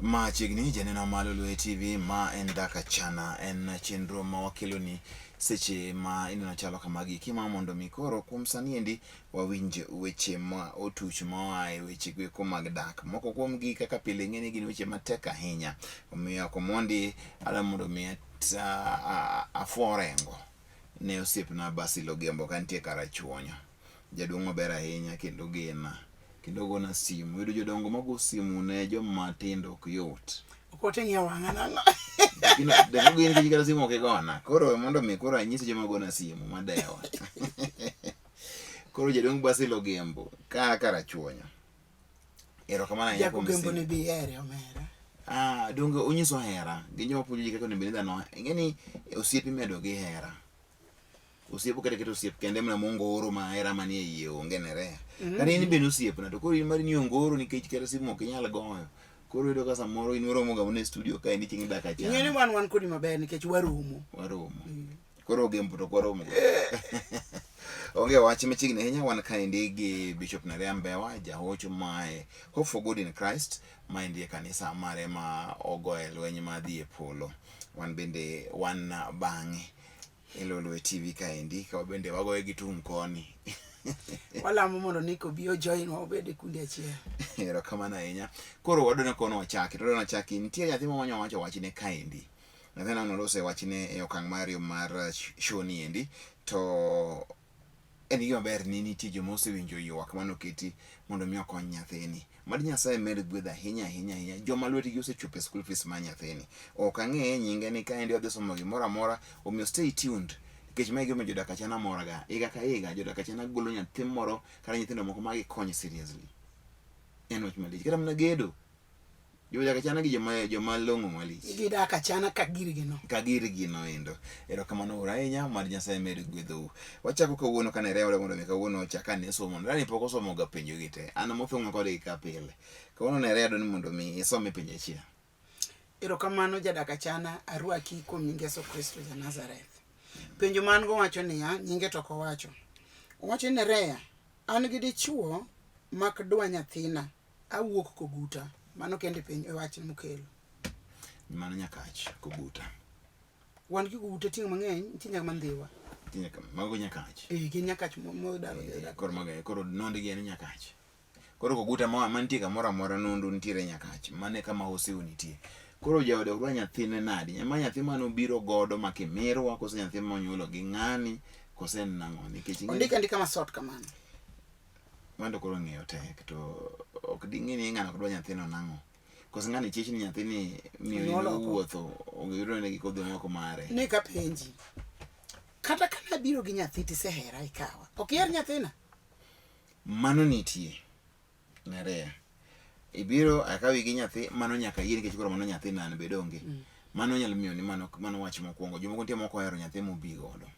Machiegni janeno ma Lolwe TV ma en Daka Chana en chenro ma wakeloni seche ma ineno chalo kamagi kima mondo mi koro kuom sani endi wawinj weche ma otuch moa e weche goeko mag dak. Moko kuom gi kaka pile ing'e ni gin weche matek ahinya omiyo ok omondi adwa mondo mi afwa orengo ne osiepna Basil Ogembo kantie Karachuonyo. Jaduong' maber ahinya kendo gena kendo ogona simu. Yudo jodongo mago simu ne joma tindo ok yot. Okote ng'iyo wang'a nang'o? Deko gin kich kata simu ok igona. Koro mondo mi koro anyisi joma gona simu madewa. Koro jaduong' Basil Ogembo ka Karachuonyo. Erokamano ahinya kuom Jakogembo simu. ni bi here omera. Ah, donge onyiso hera. Gin joma puonjo ji kaka onego bed ni dhano. Ing'e ni osiep imedo gi hera. Osiep ok kata osiep kende mana mongoro ma hera manie iye onge ne reya. Kata in bende osiepna to koro in mari ni ongoro nikech kata simu ok inyal goyo. Koro iyudo ka samoro in waromo ga mana e studio ka endi chieng' dak Ing'e ni achana. wan wan kodi maber nikech waromo. Waromo. Koro Ogembo to ok waromo go. Onge wach machiegni ahinya wan kaendi gi Bishop Nerea Mbewa jahocho mae Hope for Good in Christ maendi e kanisa mare ma ogoye lweny ma dhi e polo. Wan bende wan bang'e e Lolwe TV kaendi ka bende wagoye gi tung' koni. Walamo mondo Nick obi ojoin wa obed e kundi achiel. Erokamano ahinya. Koro wadwani kono wachaki, to wadwani wachaki. Nitie nyathi moro manyo wacho wachne kaendi. Nyathino noloso e wachne e okang' mar ariyo mar show ni endi. To en gima ber ni nitie joma osewinjo ywak manoketi mondo mi okony nyathini. Mad Nyasaye med gwedho ahinya ahinya ahinya joma lwetgi osechopo e school fees mar nyathini. Ok ang'eye nyinge ni kaendi odhi somo gimoro amora, omiyo stay tuned. Nikech mae gima jodak achana morga. Higa ka higa jodak achana golo nyathi moro kata nyithindo moko ma gikony seriously. En wach malich. Kata mana gedo. Jodak achana gi joma joma long'o malich. Gidak achana ka girgi no. Ka girgi no endo. Erokamano uru ahinya, mad Nyasaye med gwedhou. Wachako kawuono kane rewre mondo mi kawuono ochak ane somo. Rani pok osomo ga penjo gi te. An mothung'a kodgi ka pile. Kawuono ne redo ni mondo mi isome penjo achiel. Erokamano jadak achana, arwaki kuom nying Yesu Kristo ja Nazareth. Penjo ma an go wacho niya, nyinge to ok owacho. Owacho ni Nerea, an gi dichuo mak dwa nyathina, awuok Koguta. Mano kende penjo e wach mokelo. Mano Nyakach, Koguta. Wan gi Koguta tieng' mang'eny, nitie nyaka Mandhiwa. Nitie nyaka mago Nyakach. Eh, gin Nyakach modak. Eh, koro mago koro nondgi en Nyakach. Koro Koguta ma mantie kamoro amora nundu nitiere Nyakach. Mano e kama Hosea nitie. Koro jaode ok dwa nyathine nadi? Ma nyathi mane obiro godo ma kimirwa kose nyathi monyuolo gi ng'ani kose en nang'o? Nikech ing'e Ondike andika masot kamano. Mano koro ng'eyo tek to ok ding'e ni ng'ano ok dwa nyathino nang'o. Koso ng'ani chich ni nyathini miyo Onyuol oko. wuotho oyudo ne gi kodhi moko mare. Ne ka penji. Kata ka nabiro gi nyathi tisehera ikawa. Ok iher nyathina? Mano nitie. Nerea. Ibiro akawi gi nyathi mano nyaka yie nikech koro mano nyathina an be donge. Mano nyalo miyo ni mano mano wach mokwongo. Jomoko nitie mok ohero nyathi mobi godo.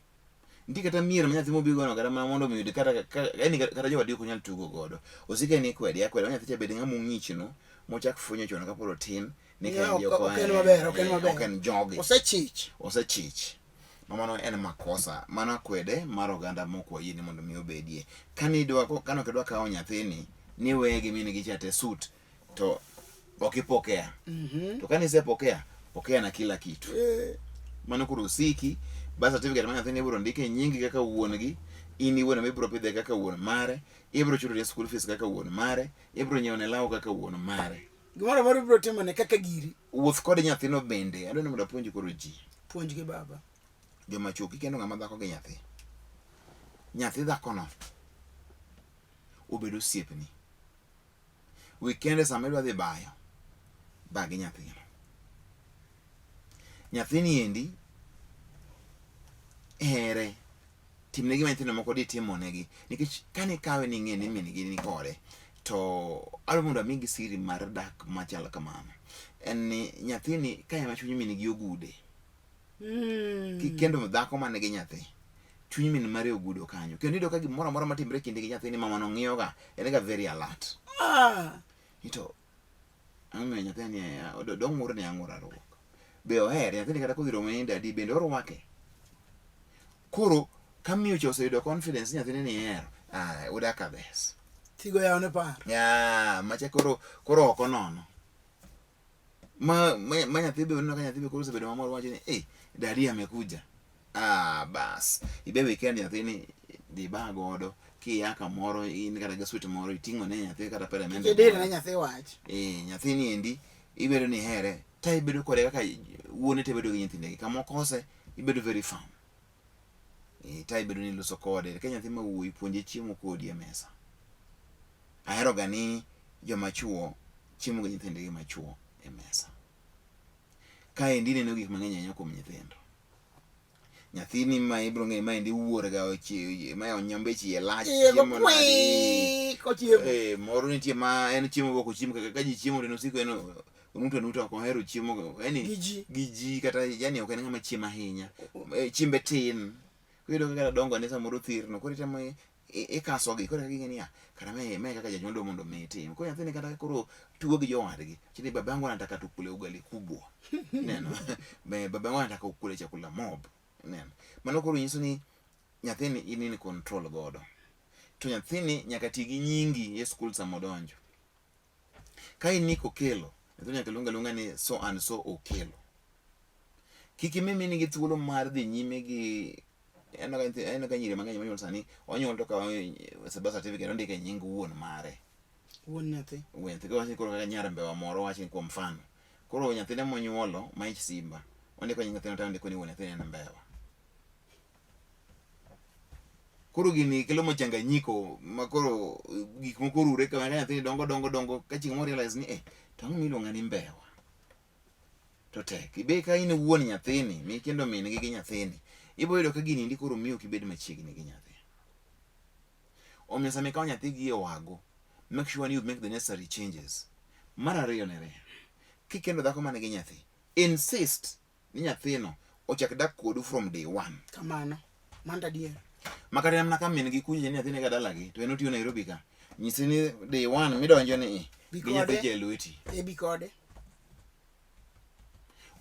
Nitie kata mier ma nyathi mobi godo kata mana mondo mi oyud kata yani kata jowadgi ok onyal tugo godo. Osike ni ikwede akweda nyathi cha bed ng'ama ong'ichno mochak fwenyo chon kapod otin ni ka en ok en maber, ok en maber. Ok en jogi. Osechich. Osechich. Ma mano en makosa. Mano akwede mar oganda mok wayie ni mondo mi obedie. Kane idwa kane ok idwa kawo nyathini ni weye gi min gi cha te suit to ok ipokea. To kane isepokea, pokea na kila kitu. Mano koro osiki, birth certificate mar nyathini ibiro ndike nyingi kaka wuon gi, in iwuon ema ibiro pidhe kaka wuon mare, ibiro chulone school fees kaka wuon mare, ibiro nyiewone law kaka wuon mare. Gimoro amora ibiro timone kaka giri. Wuoth kod nyathino bende, adwa ni mondo apuonj koro ji. Puonjgi baba. Joma chuo kikendo ng'ama dhako gi nyathi. Nyathi dhakono obed osiepni. Wikende sama idwa dhi bayo, ba gi nyathino. Nyathini endi here, timne gima nyithindo moko ditimonegi nikech kane ikawe ni ing'e ni min gi ni kode to adwa mondo amigi siri mar dak machalo kamano. En ni nyathini ka ema chuny min gi ogude, Kikendo dhako man gi nyathi, chuny min mare ogudo kanyo. Kendo iyudo ka gimoro amora matimre e kinde gi nyathini mamano ng'iyoga, en ga very alert. Ni to ang'o momiyo nyathini dong'urni ang'ura ruok. Be ohere nyathini kata kodhi romo ni dadi bende orwake. Koro ka miyo cha oseyudo confidence ni nyathine ni ihero, ah, udak kabisa. Thigo yawne paro. Ya, macha koro koro ok onono. Ma nyathi be oneno ka nyathi be koro osebedo mamor wacho ni eh, daddy amekuja. Ah, bas. Ibewe ikend nyathini dhi ba godo kiya kamoro in kata gi sweet moro iting'o ne nyathi kata peremende. Kik ne nyathi wach. Eh, nyathini endi ibedo ni here ta ibedo kode kaka wuone te bedo gi nyithindegi. Kama okose ibedo very firm. Eh, ta ibedo ni iloso kode. Ka nyathi ma wuoyi puonje chiemo kodi e mesa. Ahero ga ni joma chuo chiemo gi nyithindgi machuo e mesa. Kaendi ineno gik mang'eny ahinya kuom nyithindo. Nyathini ma ibiro ng'eyo maendi wuor ga ma onyombe iye lach chiemo nade. Eh, moro nitie ma en chiemo ok ochiem kaka ka ji chiemo to en osiko en onuto anuta ok ohero chiemo yani gi ji kata yani ok en ng'ama chiemo ahinya. Eh, chiembe tin. Iyudo ka kata dongo ne samoro thirno koro itemo ikasogi koro ging'e niya kara mae kaka janyuol dwa mondo mi itim. Koro nyathini kata koro tugo gi jowadgi chini babangu anataka tukule ugali kubwa neno babangu anataka ukule chakula mob neno mano koro nyiso ni nyathini in in control godo to nyathini nyaka ti gi nyingi e skul sama odonjo ka in Nick Okelo nyathini nyaka luong aluonga ni so and so Okelo kik imi min gi thuolo mar dhi nyime gi aneno ka nyiri mang'eny monyuol sani onyuol to kawo birth certificate ondike nying wuon mare wuon nyathi wuon nyathi koro koro kaka nyar mbewa moro wach ni kuom mfano koro nyathine monyuolo ma ich simba ondiko nying nyathino to ondiko ni wuon nyathine en mbewa koro gini kelo mchanganyiko ma koro gik moko rure kama ka nyathini dongo dongo dongo ka chieng' moro realize ni eh to ang'o miluonga ni mbewa to tek ibe ka in wuon nyathini mi kendo min gi gi nyathini ibo yudo ka gini ndi koro miyo ok ibed machiegni gi nyathi omiyo sama ikawo nyathi gi e wago make sure ni you make the necessary changes mar ariyo nere kikendo dhako man gi nyathi insist ni nyathino ochak dak kodu from day one kamano mano adier ma kata mana ka min gi kuja ni nyathine ka dalagi to en otiyo Nairobi ka nyise ni day one midonjo ni gi nyathi cha e lweti e bi kode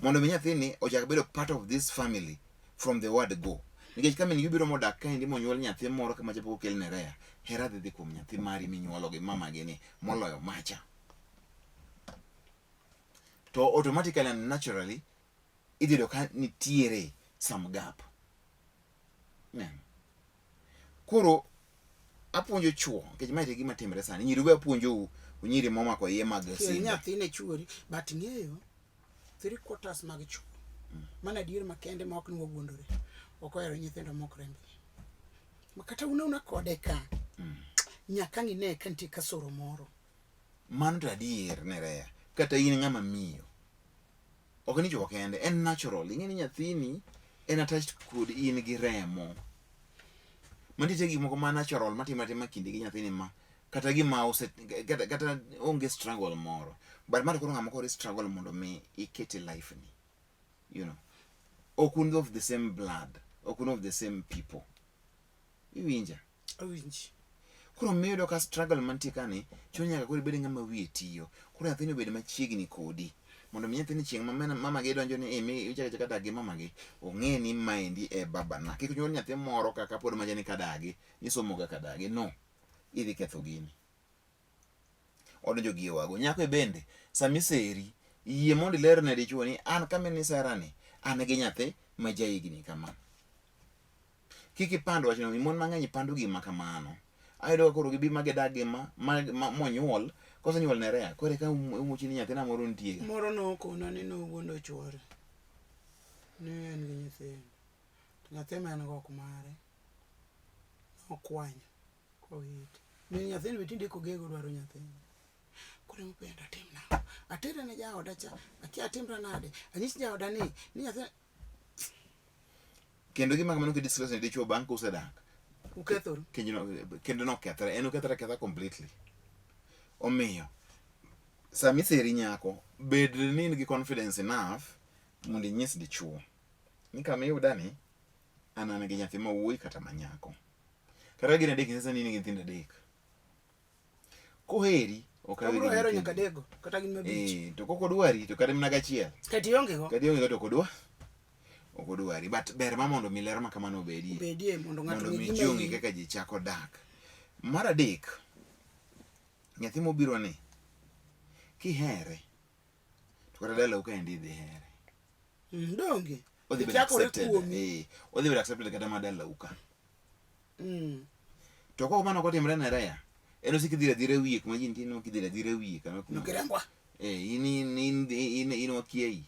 mondo mi nyathini ochak bedo part of this family from the word go nikech ka min gi obiro modak kaendi monyuol nyathi moro kama cha pok okel ne Rea hera dhi dhi kuom nyathi mari minyuolo gi mamagi ni moloyo macha to automatically and naturally idhi yudo ka nitiere some gap Neno. Koro apuonjo chuo nikech mae e gima timre sani. Nyiri be apuonjou nyiri momako iye mag Kel simbe. nyathi ne chuori but ing'eyo 3/4 mag chuo mano adier makende ma ok ni wawuondore ok ohero nyithindo mok rembgi ma kata un auna kode ka nyaka ang' ine ka nitie kasoro moro Mano to adier Nerea. Kata in ng'ama miyo. Ok ni chuo kende, en natural. Ing'e ni nyathini en attached kod in gi remo. Mantie gik moko ma natural matimo atima kinde gi nyathini ma kata gima ose kata onge struggle moro. But ma to koro ng'ama koro struggle mondo mi iket e life ni. You know. Ok un of the same blood. Ok un of the same people. Iwinja? Awinji. Koro miyo yudo ka struggle mantie ka ni chuno nyaka koro ibed ng'ama wiye tiyo. Koro nyathini obed machiegni kodi. Mondo mi nyathini chieng' ma mama gi donjo ni eh, mi ichako achaka dak gi mama gi, ong'e ni maendi e babana. Kik nyuol nyathi moro kaka pod macha ni kadagi, ni somo ga kadagi. No. Idhi ketho gini. Odonjo gi e wago. Nyako bende, sama iseri, yie mondo iler ne dichuo ni an kama nisera ni, an gi nyathi ma ja higni kama. Kik ipand wachno, mon mang'eny pando gima kamano. Ayudo ka koro gibi ma gidak gi ma, ma, ma monyuol, kosenyuol Nerea, koro eka umuchi ni nyathina moro nitie ga. Moro nokona ni nowuondo chuore ni en gi nyithindo to nyathi ma en go ok mare nokwanyo kowite min nyathini be tinde kogego dwaro nyathini koro emopenjo atim nang'o atere ne jaoda cha akia atimra nade anyis jaoda ni nyathi Kendo gima kamano kidiscuss ne dichuo bang' kusedak. Ukethoru. Kendo kendo nokethre, en okethre aketha completely. Omiyo sama iseri nyako, bed ni in gi confidence enough mondo inyis dichuo ni kama iyuda ni an an gi nyathi ma wuoyi kata ma nyako. Kata gin adek nyisa ni in gi nyithindo adek. Koheri ok awe Obiro hero nyaka adekgo kata gin mabich. Eh, to kok odwari to kata mana gachiel. Kata ionge go. Kata ionge go to ok odwa. Ok odwari. But ber ma mondo mi ler ma kamano obedie. Obedie mondo ng'ato Mondo mi ji ong'e kaka ji chako dak. Mar adek, nyathi mobiro ni kihere To kata dalau kaendi idhi here. Donge. Odhi bedo Chakore accepted. kuomi. Eh, odhi bedo accepted kata ma dalau ka. To kok mano ok otimre ne Reya, en osik idhiro adhira wiye kuma ji nitie no kidhiro adhira wiye kama kuma. Nokirembwa. Eh, in in in in in wakiei.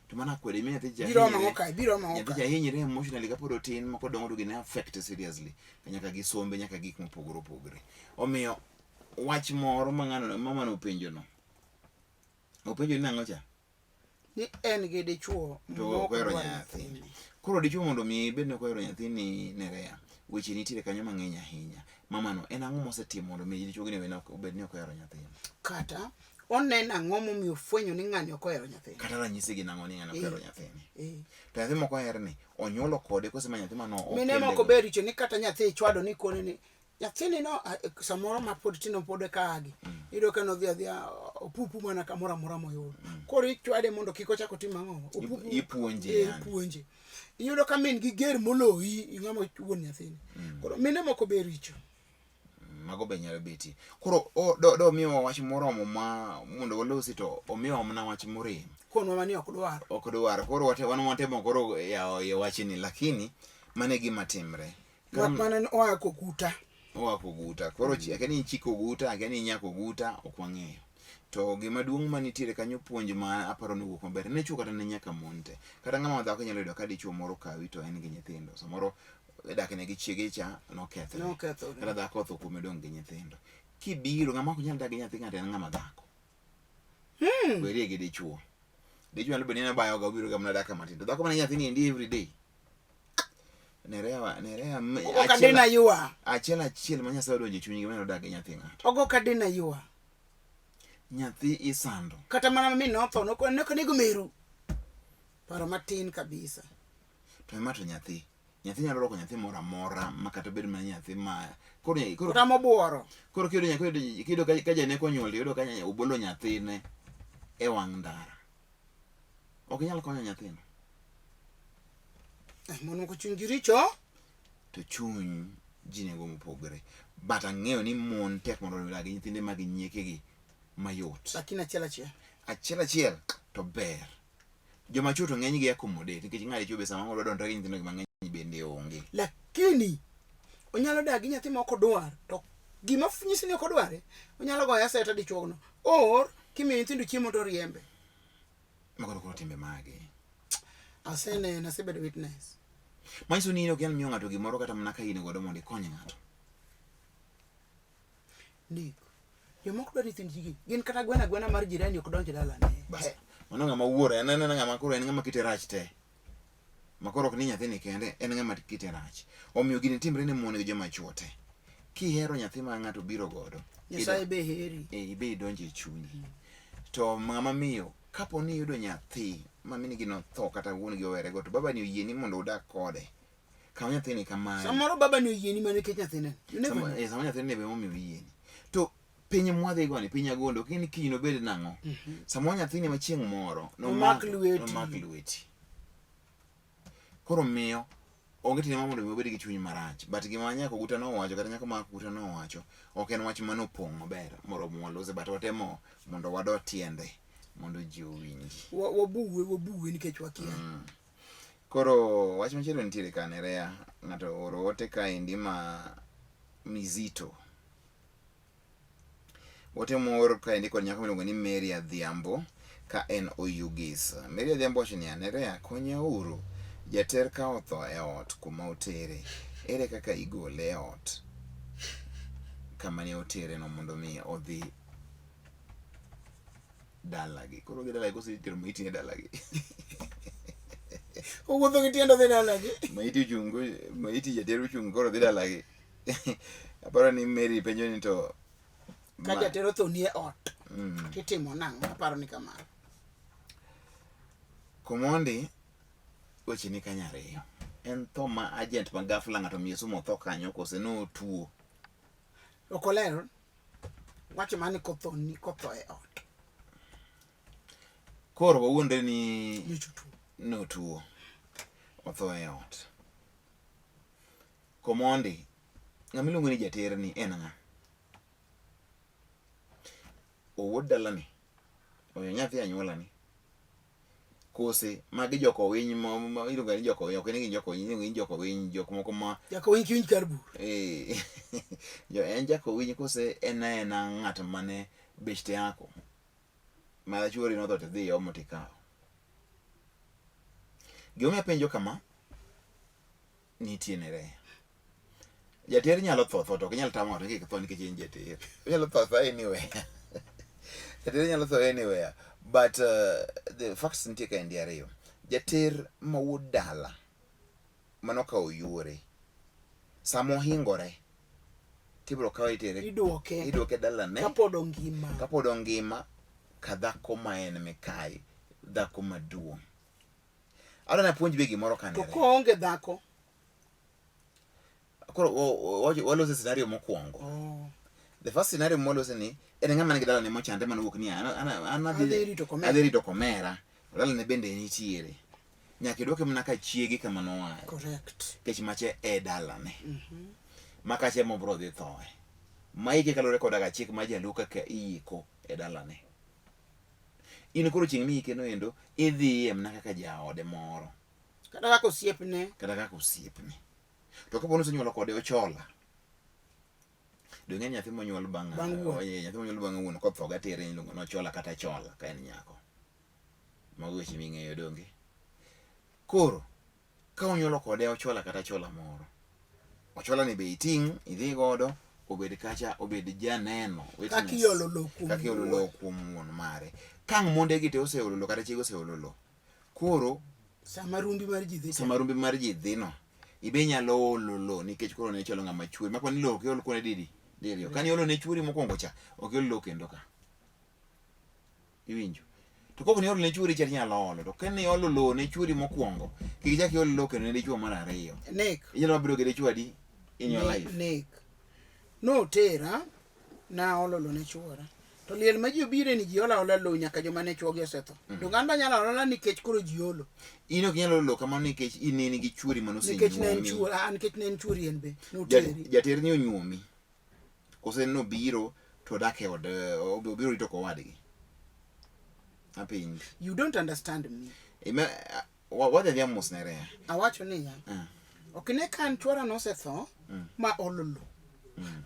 To mana akwede mi nyathi cha. Biro omo kae, biro omo Nyathi kae. cha hinyre emotionally kapod otin ma kodongo to gine affect seriously. Nyaka gi sombe nyaka gik mopogore opogore. Omiyo wach moro ma ng'ano mama no openjo no. Openjo ni nang'o cha? Ni en gi dichuo To mok ok ohero dwar nyathi. nyathine. Koro dichuo mondo mi ibed ni ok ohero nyathini Nerea, weche nitiere kanyo mang'eny ahinya. Mamano en ang'o mosetimo mondo mi dichuo gini obed ni ok ohero nyathini? Kata oneno ang'o momiyo ofwenyo ni ng'ani ok ohero nyathini. Kata ranyisi gin ang'o ni ng'ani ok ohero nyathini? To nyathi mok oher ni onyuolo kode kose ma nyathi mano Mine okende moko go? be richo ni kata nyathi ichwado ni kone ni nyathini no samoro ma pod tino pod eka agi. Iyudo ka nodhi adhiya opupu mana kamoro amora moyudo. Koro ichwade mondo kik ochak otim ang'o? Opupu. Ipuonje yani. Ipuonje. Iyudo ka min gi ger moloyi ing'ama wuon nyathini. Koro mine moko be richo. Mago be nyalo betie. Koro o, do, do miyowa wach moromo ma mondo walosi to omiyowa mana wach morem. Konwa mani ok dwar. Ok dwar. Koro wate, wan watemo koro yawo iye wachni lakini mano e gima timre. Mak mana ni oa koguta. Oa koguta. Koro akia ni chi koguta, akia ni nya koguta, ok wang'eyo. To gima duong' manitiere kanyo puonj ma aparo ni owuok maber ne chuo kata ne nyaka mon te. Kata ng'ama dhako nyalo yudo ka dichuo moro kawi to en gi nyithindo. Samoro dakne gi chiege cha nokethre. Nokethore. Kata dhako otho kuome dong' gi nyithindo. Kibiro ng'ama ok nyal dak gi nyathi ng'ato en ng'ama dhako. Werie gi dichuo. Dichuo nyalo bedo ni en obayoga obiro ga mana dak matin. To dhako mana nyathini endi every day. Nerea, Nerea, Ogo kadena yua. achiel achiel ma Nyasaye odonjo e chunygi mane odak gi nyathi ng'ato. Ogo kadena yua. Nyathi isando. Kata mana min notho nokonego meru. Paro matin kabisa. To ema to nyathi. Nyathi nyalo rwako nyathi moro amora ma kata bed mana nyathi ma koro koro Kata mobuoro. koro kiyudo nyathi kiyudo ka janeko onyuol iyudo ka obolo nyathine e wang' ndara. Ok inyal konyo nyathino. Mon moko chunygi richo. To chuny ji nego mopogore. But ang'eyo ni mon tek mondo odag gi nyithinde mag nyiekegi mayot. Lakini achiel achiel. Achiel achiel to ber. Joma chuo to ng'eny gi accommodate nikech ng'ade chuo be sama moro donjore gi nyithindo mang'eny bende onge. Lakini onyalo dak gi nyathi ma ok odwar to gima nyisi ni ok odware onyalo goye aseta dichuogno or kimiyo nyithindo chiemo to riembe. Mago to koro timbe mage. Aseneno, asebedo witness. Manyiso ni in ok inyal miyo ng'ato gimoro kata mana ka in godo mondo ikony ng'ato. Nick. Jomoko dwaro nyithind ji gin kata gwena gwena mar jirani ok donj dalane. Bas. Mano ng'ama wuoro en en ng'ama koro en ng'ama kite rach te. Ma koro ok ni nyathini kende, en ng'ama kite rach. Omiyo gini timre ne mon gi joma chuo te. Kihero nyathi ma ng'ato biro godo, Nyasaye be heri. Eh, ibe idonjo e chunyi. To ng'ama miyo, kapo ni iyudo nyathi ma min gi notho kata wuon gi owere go, to babani oyieni mondo udag kode, kaw nyathini kamari. Samoro babani oyieni mana nikech nyathine. You never know. Sama nyathini be momiyo oyieni. To piny mwadhi go ni piny agondo, kini kiny nobed nang'o? Samoro nyathini ma chieng' moro Nomak lweti. Nomak lweti. Koro miyo onge tiende mar mondo mi obed gi chuny marach. But gima nyako Oguta nowacho kata nyako ma Oguta nowacho ok en wach mane opong' maber moromo walose but watemo mondo wado tiende mondo ji owinji. Wabuwe, wabuwe nikech wakia. Koro wach machielo nitiere ka Nerea, ng'ato ooro ote kaendi ma mizito. Ote moor kaendi kod nyako miluongo ni Mary Adhiambo ka en Oyugis. Mary Adhiambo wacho niya, Nerea konya uru, jater ka otho e ot kuma otere, ere kaka igole e ot kama ne otere no mondo mi odhi dalagi. Koro odhi dalagi koso itero maiti ne dalagi. Owuotho gi tiende odhi dalagi. Maiti ochung' maiti jater ochung' koro dhi dalagi. Aparo ni Mary penjo ni to Ka jater otho nie ot. Titimo nang'o? Aparo ni kamano. Komondi weche ni kanyo ariyo. En tho ma agent ma ghafla ng'ato miye sumu otho kanyo kose notuo. Ok oler. Wacho mana ni kotho ni kotho e ot. Koro wawuondre ni Nyocha otuo. notuo. Otho e ot. Komondi, ng'ama iluongo ni jater ni en ng'a? Owuod dalani, oyo nyathi anyuolani. Kose magi jokowiny ma iluongo ni jokowiny, ok ni gin jokowiny, iluongo ni jokowiny, jok moko ma Jakowiny kiwinj kar bur. Eh, jo en jakowiny kose en aena ng'at mane beshte yako ma chuori notho to idhi iomo tikawo. Gimomiyo apenjo kama, nitie Nerea. Jater nyalo tho tho to ok inyal tamo ng'ato ni kik tho nikech en jater. Onyalo tho athoa anywhere. Jater nyalo tho anywhere. But the facts nitie kaendi ariyo. Jater ma wuod dala manokawo yuore, sama ohingore tibiro kawe itere Idwoke. idwoke dalane Kapod ongima. kapod ongima ka dhako ma en mikayi, dhako maduong'. Adwa napuonj be gimoro To kanere. koonge dhako. Koro walose scenario mokwongo. Oh. The first scenario mwalose ni en ng'ama nigi dalane mochande manowuok ni an adhi rito komera. Adhi rito komera. Dalane bende nitiere. Nyaka idwoke mana ka chiege kama noaye. Correct. Nikech mache e dalane. Ma kacha ema obro dhi thoe. Maike kaluwore koda ka chik ma jaluo kaka iyiko e dalane. In koro chieng' miyike no endo idhiye mana kaka jaode moro. Kata kaka osiepne. Kata kaka osiepne. To kapo ni osenyuolo kode ochola. Donge nyathi monyuol bang' Bang' wuon. Nyathi monyuol bang' wuon kotho gatere iluongo ni ochola kata chola ka en nyako. Mago weche ming'eyo donge? Koro ka onyuolo kode ochola kata chola moro, ochola ni be iting' idhi godo obed kacha obed janeno witness. Kaka iolo lowo kuom Kaka iolo lowo kuom wuon mare. Ka ang' monde gi te oseolo lowo kata chiege oseolo lowo, koro Sama rumbi mar ji dhi. sama rumbi mar ji dhi no, ibe inyalo olo lowo nikech koro ne ichalo ng'ama chweri. Mako ni lowo ok iol kuonde didi? Diriyo. Kane iolo ne chwori mokwongo cha, ok iol lowo kendo ka. Iwinjo? To kok ni olo ne chuori cha inyalo olo. To kane iolo lowo ne chuori mokwongo, kik ichak iol lowo kendo ne dichuo mar ariyo. Nick. Inyalo bedo gi dichuo adi in your life? Nick. Notera naolo lowo ne chuora. To liel ma ji obire ni ji ola ola lowo nyaka joma ne chuogi osetho. Donge an be anyalo ola ola nikech koro ji olo. In ok inyal olo lowo kamano nikech in in gi chuori mane Nikech ne en osenyuomi. chuora, ah, nikech ne en chuori en be. Noteri. Jater ni onyuomi. Kose nobiro to odak e od obiro rito kowadgi. Apenji. You don't understand me. Ime wadhi adhiya mos Nerea. Awacho niya. Ok ne ka an chwora nosetho ma olo lowo.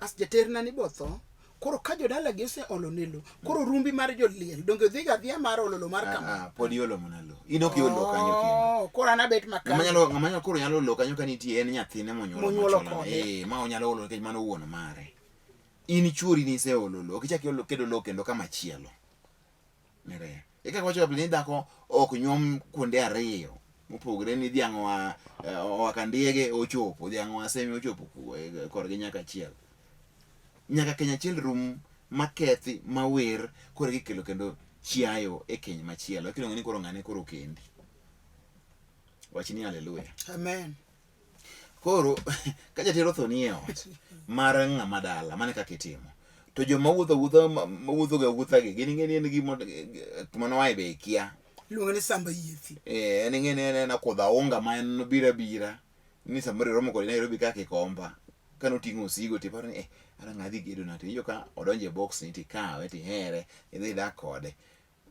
As jaterna ni botho. Koro ka jodalagi oseolo ne lowo, koro rumbi mar joliel donge dhiga adhiya mar olo lowo mar kama. Pod iolo mana lowo. In ok iol lowo kanyo kendo. Oh, koro an abet makare. Ng'ama nyalo koro nyalo olo kanyo ka nitie en nyathine monyuolo Monyuolo machola. kode. Eh, ma onyalo olo nikech mano wuon mare. In chuori ni iseolo lowo, ok ichak iolo kedo lowo kendo kama chielo. Nerea. E kaka wacho ni dhako ok nyuom kuonde ariyo mopogre ni dhiang' oa oa Kandiege ochopo, dhiang' oa Seme ochopo korgi nyaka achiel. Nyaka keny achiel rum makethi mawer koro gikelo kendo chiayo e keny machielo. Eka iluongo ni koro ng'ane koro okendi. Wach ni haleluya. Amen. Koro ka jatero otho ni e ot mar ng'ama dala, mano e kaka itimo. To joma wuotho awuotha mawuotho ga awuotha gi, gin ing'e ni en gimo kuma noaye be ikia. Iluonge ni samba yiethi. Eh, en ing'e ni en en kudha unga ma en obiro abira ni samoro iromo kode Nairobi ka Kikomba. Kane oting'o osigo tiparo ni eh, ara ng'a dhi gedo na to iwinjo ka odonjo e box ni tikawe tihere idhi idak kode.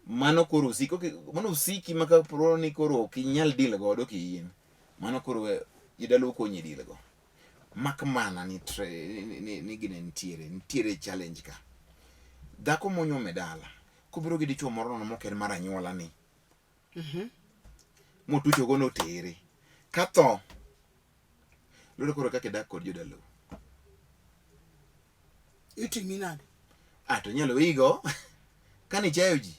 Mano koro osiki, mano osiki ma kaporo ni koro ok inyal deal godo ki in. Mano koro jodalau konyi deal go. Mak mana ni, ni, ni gine nitiere, nitiere challenge ka. Dhako monyuom e dala, kobiro gi dichuo moro nono mok en mar anyuola ni. Motucho go notere. Ka tho, luwore koro kaka idak kod jodalau. Itimi nade? Ah, to inyalo weyigo. Kane ichayo ji,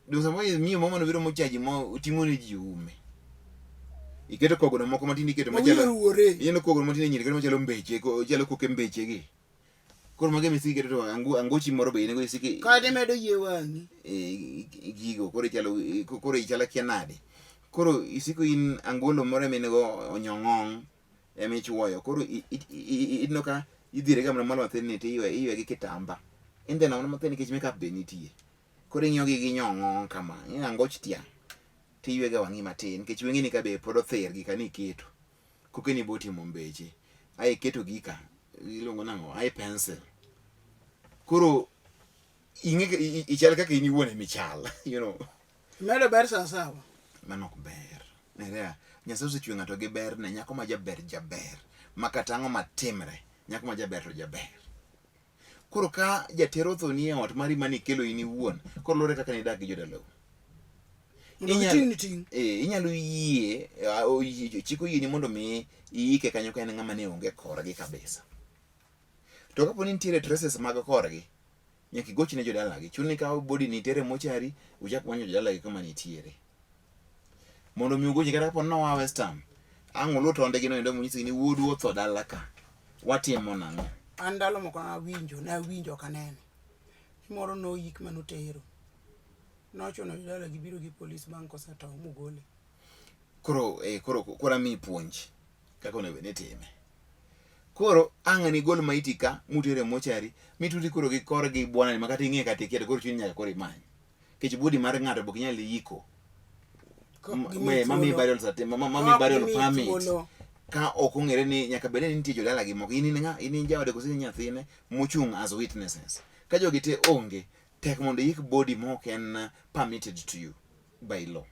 donge samoro miyo moro mane obiro mochayo ji mo oting'o ne ji ume. Iketo kogno moko matindo iketo machalo Oruwore. Ineno kogno matindo nyiri keto machalo mbeche, chalo koke mbeche gi. Koro mago ema isiko iketo to angochi moro be in go isiko Kata imedo yie wang'i. Gigo koro ichalo koro ichalo akia nade. Koro isiko in angolo moro ema in go onyong'ong ema ichuoyo. Koro ineno ka idhire ga mana malo mathin ni to iywe gi kitamba. Indheno mana mathin nikech makeup be nitie. Koro ing'iyo gi gi nyong'ong kama, ing'e angoch tiang' tiywe ga wang'i matin nikech wengeni ka be pod othir gi kane iketo. Kokeni be otimo mbeche. Ae iketo gika, iluongo nang'o? Eye pencil. Koro ing'e ichal kaka in iwuon ema ichal, you know. Medo ber sawa sawa. Mano ok ber. Nerea, Nyasaye osechwe ng'ato gi berne, nyako ma jaber jaber. Ma kata ang'o matimre, nyako ma jaber to jaber. Koro ka jatero otho ni e ot mari mane ikelo in iwuon, koro luwore kaka nidak gi jodalau. Mondo giting' ni ting'. Eh, inyalo yie, chik oyieni mondo mi iike kanyo ka en ng'ama ne onge korgi kabisa. To kapo ni nitiere traces mag korgi, nyaka igoch ne jodalagi. Chuni ni kaw body ni itere mochari, uchak manyo jodalagi kama nitiere. Mondo mi ugochi kata kapo ni noa Western, ang' uluw tondegi no endo munyisgi ni wuodu otho dala ka. Watimo nang'o? An ndalo moko nawinjo, nawinjo ok aneno. Ni moro noyik manotero. Nochuno jodalagi biro gi polis bang' kosetow mogole. Koro eh, koro koro amiyi puonj kaka onego bed ni itime. Koro ang' nigol maiti ka mutere e mochari mitudi koro gi korgi bwanani ma kata ing'e kata ikia to koro chunyi nyaka koro imany. Nikech body mar ng'ato be ok inyal yiko. Mamiyi burial certificate, mamiyi burial permit ka ok ong'ere ni nyaka bed ni nitie jodalagi moko. In in ng'a? In in jaode koso in nyathine mochung' as witnesses. Ka jogi te onge, tek mondo iyik body ma ok en permitted to you by law.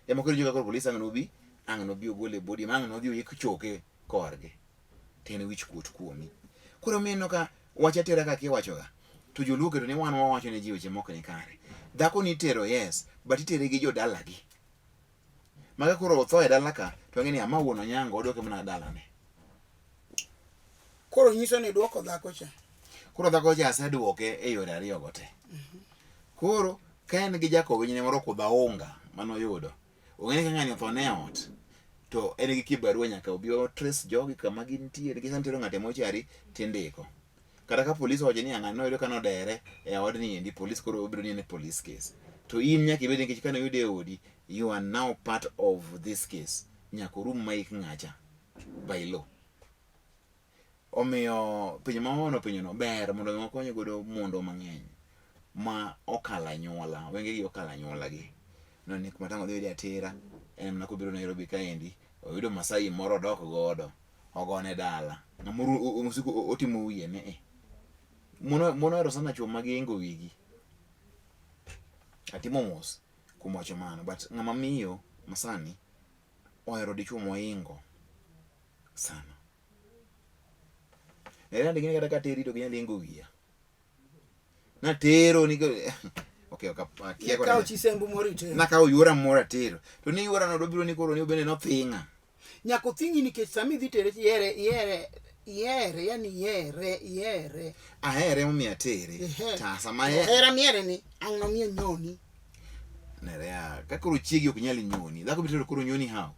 Ema koro iwinjo ka koro polis ang' nobi, ang' nobi ogol e body ma ang' nodhi oyik choke korgi. To en wich kuot kuomi. Koro omiyo ineno ka wach atera kaka iwachoga, to joluo oketo ni wan wawacho ne ji weche mok ni kare. Dhako ni itero yes, but itere gi jodalagi. Ma ka koro otho e dala ka, to ang'e ni ama wuon Onyango odwoke mana dalane. Koro nyiso ni duoko dhako cha. Koro dhako cha aseduoke e yore ariyogo te. Koro ka en gi jakowinyne moro kudhaunga manoyudo, ong'e ni ka ng'ani otho ne ot, to en gi kibarua nyaka obi o trace jogi kama gintie nikech sama itero ng'ato e mochari tindiko. Kata ka polis owacho ni ng'ani noyudo ka nodere e odni endi, polis koro obiro ni en e police case. To in nyaka ibed nikech kane oyude e odi, you are now part of this case. Nyaka orum ma ik ng'acha by law. Omiyo penjo ma mamano openjono ber mondo mi wakony godo mondwa mang'eny ma okalo anyuola, wengegi okalo anyuolagi. No ni kuma tang' odhi oyude atera, en mana kobiro Nairobi kaendi, oyudo Masai moro odok godo, ogone dala. Ng'ama osiko otimo wiye ni e. Mon ohero sana chuo ma giingo wigi. Atimo mos kuom wacho mano, but ng'ama miyo masani ohero dichuo moingo sana. Nera ndingine kata kateri to ginyal ingo wiya. Natero ni okay, ok akia kore. Nakawo chisembu moro itero. Nakawo yuora moro atero. To ni yuora no dobiro ni koro ni obende nothinga. Nyaka othingi nikech sama idhi tere ihere ihere ihere yani ihere ihere. Ahere momiyo atere. Ta sama hera mihere ni ang' nomiyo nyoni. Nerea, ka koro chiegi ok nyal nyoni. Dhako bitero koro nyoni how?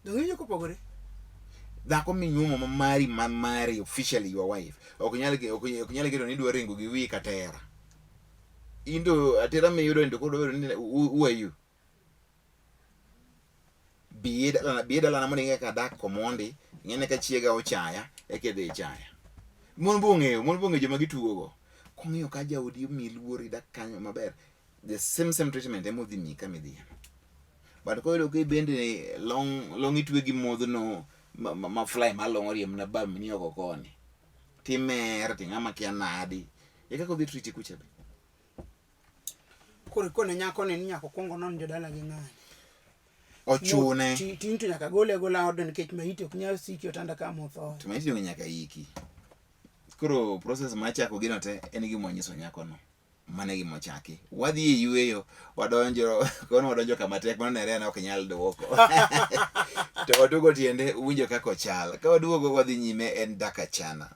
Donge iwinjo kopogore? Dhako minyuomo ma mari ma mari officially your wife ok nyal ok nyal keto ni idwa ringo gi wiyi katera. In to atera miyudo ni to koro dwa bedo ni who are you? Bi e dalana, bi e dalana mondo ing'e kaka adak komondi, ing'e ni ka chiega ochaya, eka idhi ichaya. Mon be ong'eyo, mon be ong'eyo joma gitugo go. Kong'iyo ka jaodi omiyi luor idak kanyo maber, the same same treatment ema odhi miyi kama idhiye. But koyudo ka ibende long long itwe gi modhno ma, ma, ma fly malong'o riemna bamni oko koni. Timer to ng'ama kia nadi. E kaka odhi treat kucha be. Koro ikone nyako ni ni nyaka okwong onon jodala gi ng'ani. Ochune. Tin to nyaka gole agola odno nikech maiti ok nyal siki otanda ka mothoe. To maiti donge nyaka iki. Koro process mar chako gino te en gima wanyiso nyakono. Mano e gima ochaki. Wadhi e yueyo, wadonjo, kono wadonjo kama tek mano nere ok nyal duoko. To watugo tiende uwinjo kaka ochal. Ka waduogo wadhi nyime en Daka Chana.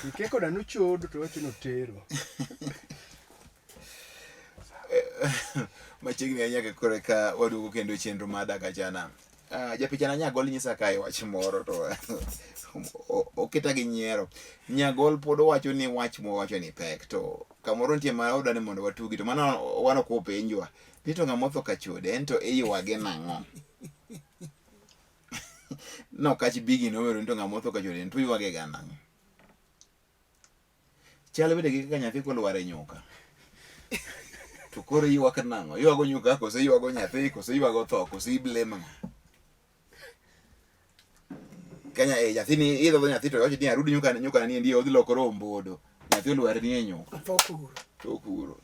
Ike koda nochodo to wacho notero. Machiegni ahinya ka koro eka waduogo kendo e chenro mar Dak Achana. Uh, japichana Nyagol nyisa kae wach moro to oketa gi nyiero. Nyagol pod owacho ni wach mowacho ni pek to kamoro nitie ma odwa ni mondo watugi to mano wan ok openjwa. Ni to ng'ama otho ka chode en to iywage nang'o? Nokach bigi nowero ni to ng'ama otho ka chode to ywage ga nang'o? Chal bende gi kaka nyathi kolwar e nyuka. To koro ywak nang'o? Ywago nyuka kose ywago nyathi kose ywago tho kose iblame ng'a? Kenya eh nyathi ni idhodho nyathi to iwacho ni arudi nyuka nyuka ni endi odhi lokore ombodo. Nyathi olwar ni e nyuka. Tho kuro. To kuro.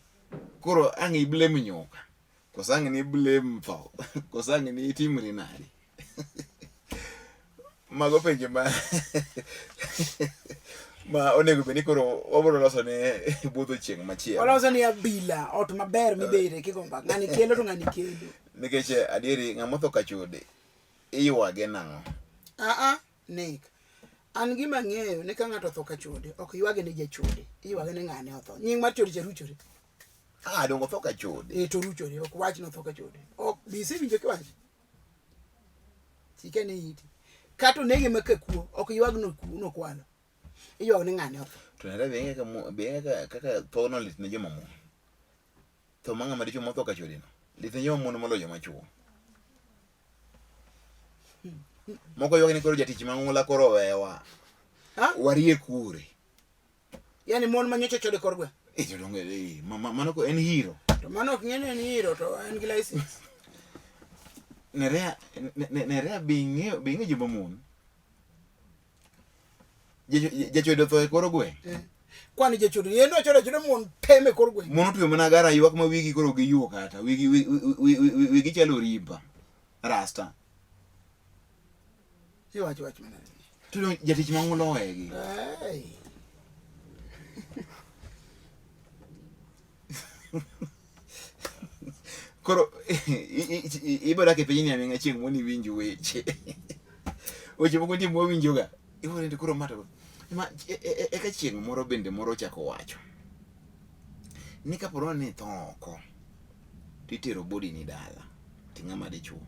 Koro ang' i blame nyuka. Koso ang' ni blame tho. Koso ang' ni itimri nadi. Mago penjo ma ma onego bed ni koro wabiro loso ne budho chieng' machielo. Waloso ni abila ot maber mibede kigomba. Ng'ani kelo to ng'ani kelo. Nikech adieri ng'ama otho ka chode iywage nang'o? Aa, Nick. An gima ang'eyo ni ka ng'ato otho ka chode, ok ywage ni jachode, iywage ni ng'ane otho. Nying mar chode cha ruchore. Ah, donge otho ka chode. Eh, to ruchore, ok wach ni otho ka chode. Ok, be isewinjo kiwacho? Chike ni iti. Kata onege ma ka kuo, ok ywag nokwalo. Iywag ni ng'ane otho. To nere be kaka be kaka kaka tho no lit ne joma mon. Tho ma ng'ama dichuo motho ka chode no. Lit ne joma mon moloyo joma chuo. Moko ywak ni koro jatich mang'ula koro owewa. Ha? Warie kure. Yani mon ma nyocha chode kor gweng'. Eh, to donge eh, mano ko en hero. To mano ok ng'e ni en hero to en gi license. Nerea Nerea be ing'eyo be ing'eyo joma mon. Jachodo otho e kor gweng'. Eh. Kwani jachodo en ochodo achoda mon teme kor gweng'. Mon otweyo mana gara ywak ma wigi koro giyuo kata wigi wigi chalo rimba rasta. Iwacho wach mana. To jatich mang'ula owegi. Hey. Koro ibo dak e pinyni aming'a chieng' mondo iwinj weche. Weche moko nitie mwawinjoga. Iwuoro ni to koro ma to ma eka chieng' moro bende moro ochako wacho ni kapo ni itho oko titero body ni dala to ing'ama dichuo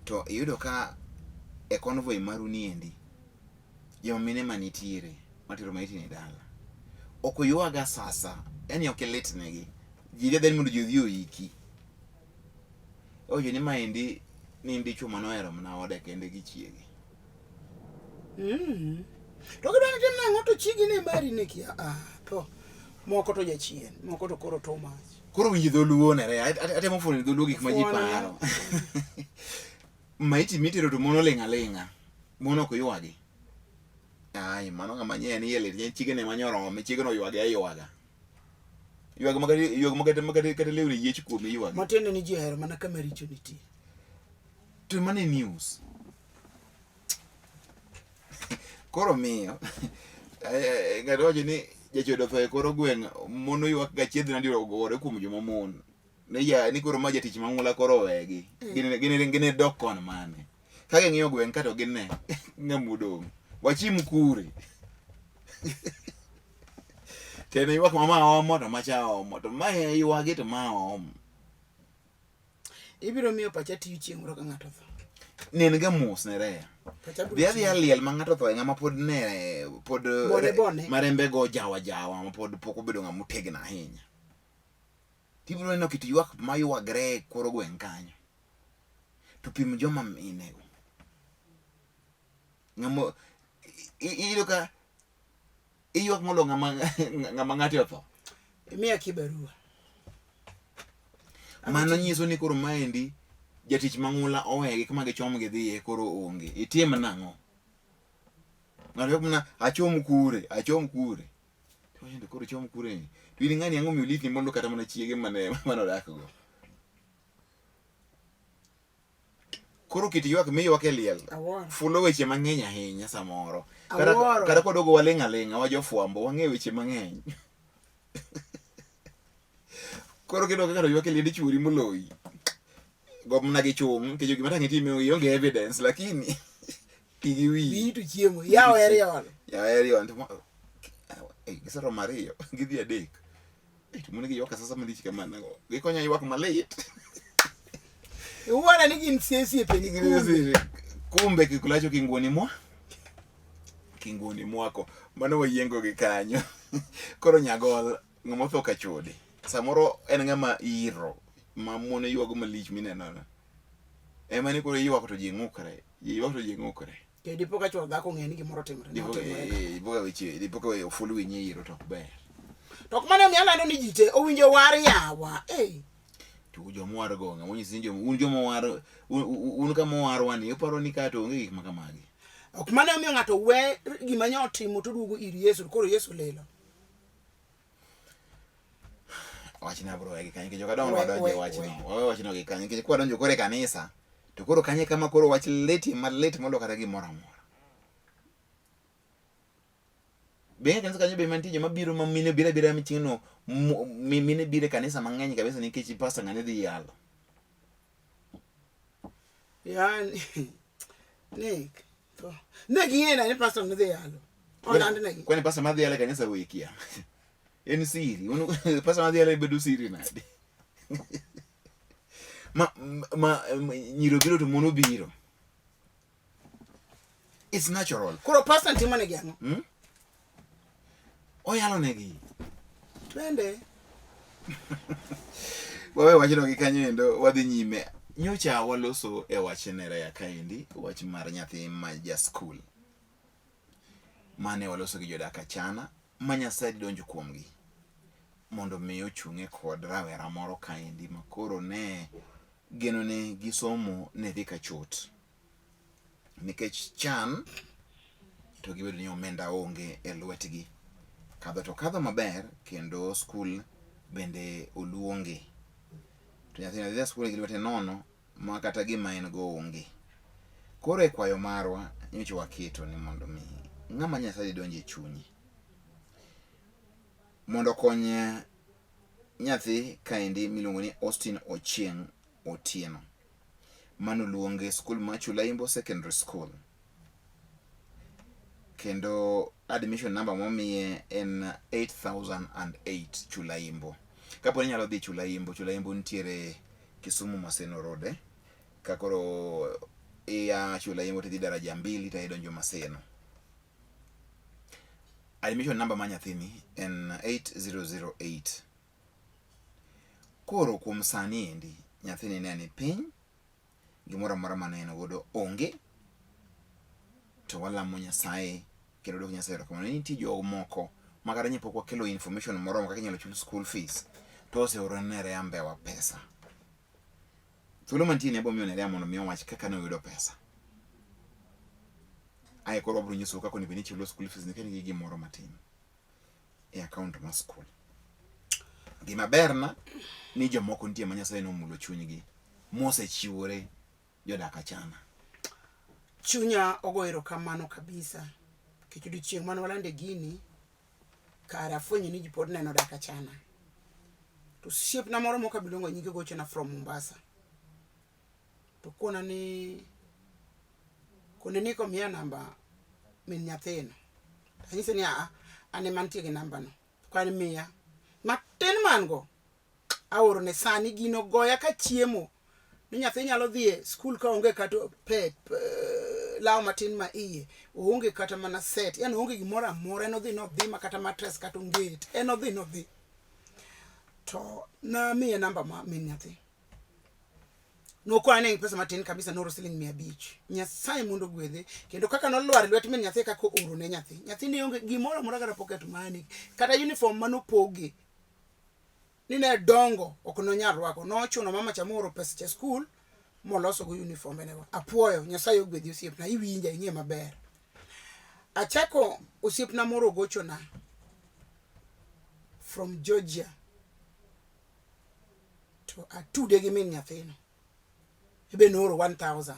to iyudo ka e convoy maru niendi joma mine manitiere matero maiti ni dala ok oywaga sasa yani ok ilit negi ji dhi adhiya ni mondo ji odhi oiki owacho ni maendi ni in dichuo manohero mana ode kende gi chiege To gidwa ni tim nang'o to chigi ne mari ne kia. Ah, to moko to jachien, moko to koro too much. Koro winj dholuo nere, atemo fuonyo dholuo gik ma ji Fuono. paro. Maiti mitero to mon oling' aling'a. Mon ok ywagi. Ai, mano ng'ama nye ni iye lit, chiege ne manyorome, chiege no oywage aywaga. Ywag makata ywag makata makata kata lewni yiech kuome ywage. Matiende ni ji ohero mana kama richo nitie. To mano e news. Koro miyo eh, ng'ato wacho ni jachodo otho e kor gweng' mon oywak ga chiedh nadi ogore kuom joma mon. Ni ja ni koro ma jatich mang'ula koro owegi. Gin gin gin dok kon mane. Ka ging'iyo gweng' ka to gine ng'ama odong'. Wachim kure. To en ywak ma ma omo to macha omo to ma ywagi to ma omo. Ibiro miyo pacha tiyo chieng' moro ka ng'ato otho. Nen ga mos ne reya. Pacha biro Dhi adhiya tiyo. liel ma ng'ato otho e ng'ama pod ne pod Bone bone. marembe go jawa jawa ma pod pok obedo ng'ama otegno ahinya. Tibiro neno kit ywak maywagre e kor gweng' kanyo. To pim joma mine go. Ng'ama iyudo ka iywak molo ng'ama ng'ama ng'ate otho. Imiya kibarua. Mano nyiso ni koro maendi jatich mang'ula owegi kuma gichom gidhiye koro onge. Itim nang'o? Ng'ato ywak mana achom kure, achom kure. To wacho ni koro ichom kure ni. To in ng'ani ang'o miyo litni molo kata mana chiege mane mane odak go. Koro kit ywak miywak e liel Awuoro. fulo weche mang'eny ahinya samoro. Kata Awuoro. kata kodogo waling' aling'a wa jofwambo wang'e weche mang'eny. Koro kidok kaka to ywak e liend chuori moloyi. Go mana gi chung' nikech gima tang' itime ionge evidence lakini ti gi wiyi. Wiyi to chiemo. Yawo eriol. Yawo eriol. To eh, giseromo ariyo gidhi adek. Eh, to mon gi ywak asasa malich kamano. Gikonya ywak malit. Iwuora ni gin osiepe ni kumbe. Kumbe kikulacho kinguoni mwa kinguoni mwako. Mano wayiengo gi kanyo. Koro nyagol ng'ama otho ka chode. Samoro en ng'ama iro ma mon ywago malich mineno no. Ema ni koro iywak to ji ng'ukre. Ji ywak to ji ng'ukre. Ke dipo ka chuo dhako ong'e ni gimoro otimore. Dipo Notimore. dipo ka weche dipo ka oful winyi e iro to ok ber. To ok mano emiyo alando ni ji te owinjo war yawa. Eh. To joma owar go ng'ama onyisi ni joma un joma owar un kama owarwa ni uparo ni ka to onge gik ma kamagi. Ok mano emiyo ng'ato we gima nyo otimo to duogo ir Yesu koro Yesu lilo. Wachni abro wegi kanyo nikech ok adwa mondo wadonj e wachno. Wawe wachno gi kanyo nikech kwadonjo koro e kanisa to koro kanyo e kama koro wach letie malit molo kata gimoro amora. Be e kanisa kanyo be mantie joma biro ma mine biro abira chieng'no mine biro e kanisa mang'eny kabisa nikech pastor ng'ane dhi yalo. Yani Nick to ne ging'e ni pastor ne dhi yalo. Oland negi. Kwani pastor madhi yalo e kanisa wekia? En siri. Un pastor madhi yalo bedo siri nade? Ma ma nyiro biro to mon obiro. It's natural. Koro pastor timo negi ang'o? Hmm? Oyalo negi. Twende. Wawe wachno gi kanyo endo wadhi nyime. Nyocha waloso e wach Nerea kaendi, wach mar nyathi ma ja skul. Mane waloso gi jodak Achana ma Nyasaye donjo kuomgi mondo mi ochung'e kod rawera moro kaendi ma koro ne genone gi somo ne dhi ka chot. Nikech chan to gibedo ni omenda onge e lwetgi. Kadho to kadho maber kendo skul bende oluonge. To nyathino dhi e skul gi lwete nono ma kata gima en go onge. Koro e kwayo marwa nyocha waketo ni mondo mi ng'ama Nyasaye donjo e chunyi mondo okony nyathi kaendi miluongo ni Austin Ochieng Otieno mano luonge skul ma Chulaimbo Secondary School kendo admission number momiye en 8008 Chulaimbo. Kapo ni inyalo dhi Chulaimbo, Chulaimbo nitiere Kisumu Maseno Road eh? Ka koro iya Chulaimbo tidhi daraja mbili to idonjo Maseno. Admission number ma nyathini en 8008. Koro kuom sani endi nyathini ne ni piny, gimoro amora mane en godo onge, to walamo Nyasaye kendo dwoko Nyasaye erokamano. Nitie jomoko ma kata nye pok wakelo information moromo kaka inyalo chul school fees to oseoro ne Nerea Mbewa pesa. Thuolo mantie ni abo miyo Nerea mondo mi owach kaka ne oyudo pesa. Ae koro wabiro nyisou kaka onego bed ni ichulo school fees nikech nigi gimoro matin e account mar school. Gima berna ni jomoko nitie ma Nyasaye nomulo chunygi mosechiwore jodak achana. Chunya ogo erokamano kabisa nikech odiochieng' mane walande gini kare afwenyo ni ji pod neno dak achana. To osiepna moro mok abi luongo nyinge gochona from Mombasa. To kona ni kone ni komiya namba min nyathino. Anyise ni aa, an ema antie gi namba no. To kan miya. Matin man go aorone sani gino goya ka chiemo ni nyathi nyalo dhi e skul ka onge kata pep law matin ma iye oonge kata mana set yani oonge gimoro amora en odhi nodhi ma kata matres kata onget en odhi nodhi to namiye namba ma min nyathi nokwana ne pesa matin kabisa nooro siling 500 nyasaye mondo ogwedhe kendo kaka nolwar e lwet min nyathi kaka ooro ne nyathi nyathi ne onge gimoro amora kata pocket money kata uniform manopoge ni ne dongo ok nonyal rwako nochuno mama cha mooro pesa cha skul moloso go uniform ene apuoyo nyasaye ogwedhi osiepna iwinja ing'e maber achako osiepna moro ogochona from Georgia to atude gi min nyathino ebe nooro 1000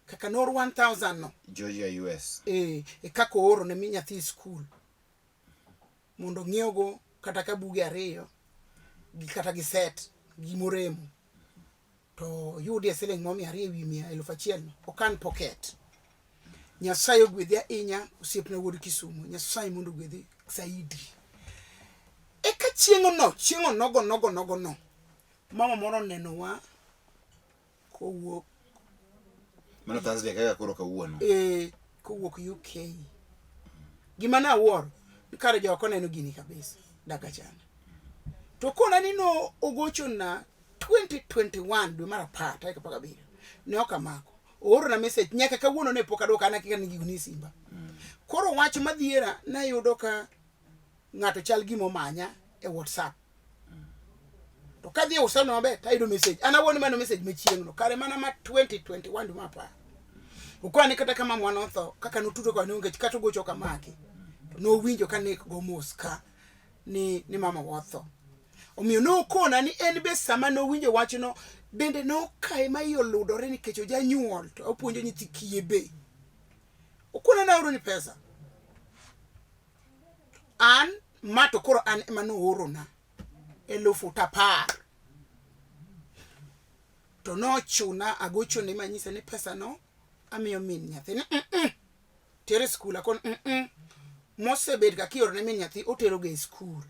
kaka nooro 1000 no Georgia US e, e kaka ooro ne mi nyathi skul mondo ong'iewgo kata ka buge ariyo gi kata gi set gimoremo to yudie siling mo 200 ewi mia eluf achiel no okan pocket Nyasaye ogwedhi ahinya osiepna wuod Kisumu Nyasaye mondo ogwedhi saidi eka chieng'ono chieng'o nogo nogo nogo no mama moro onenowa kowuok Mano Thursday kaka koro kawuono. e, kowuok UK gima ne awuoro ni kare jok oneno gini kabisa dakachana to kona ni no ogochona 2021 dwe mar apar tarik 17 ne ok amako. Oorona message nyaka kawuono ne pok adwoka an akia ni gigo ni e simba. Koro wach madhiera nayudo ka ng'ato chal gima omanya e WhatsApp. To kadhi e WhatsApp no maber tayudo message. An awuon mano message machieng'no kare mana ma 2021 dwe mar apar. Okwane kata ka mamwa notho kaka notudo kode onge kata ogocho kamaki. To nowinjo ka nek go mos ka ni ni mama wa otho. Omiyo nokona ni en be sama nowinjo wachno bende nokaye ma iye oludore nikech ojanyuol to opuonjo nyithi kiye be. Okona naoro ni pesa. An ma to koro an ema noorona elufu tapar. To nochuna agochone manyise ni pesa no amiyo min nyathi. Ni mm -mm. Tere skul akon mm -mm. Mosebet ka kioro ne min nyathi otero ga e skul.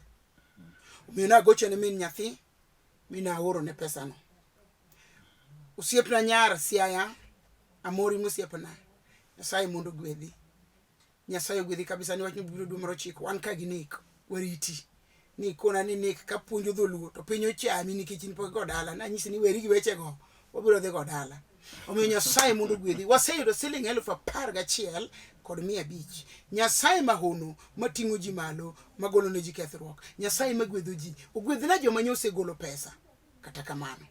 Omiyo nagochone min nyathi mi naorone pesano. Osiepna nyar Siaya, amori mosiepna. Nyasaye mondo ogwedhi. Nyasaye ogwedhi kabisa ni wach biro dwe mar ochiko wan ka gi Nick wariti. Ni kona ni Nick ka puonjo dholuo to piny ochami nikech in pok igo dala. Nanyisi ni weri gi wechego wabiro dhi go dala. Omiyo Nyasaye mondo ogwedhi. Waseyudo siling 11,500. Nyasaye mahono mating'o ji malo magolo ne ji kethruok. Nyasaye magwedho ji. Ogwedhna joma nyosegolo pesa. Kata kamano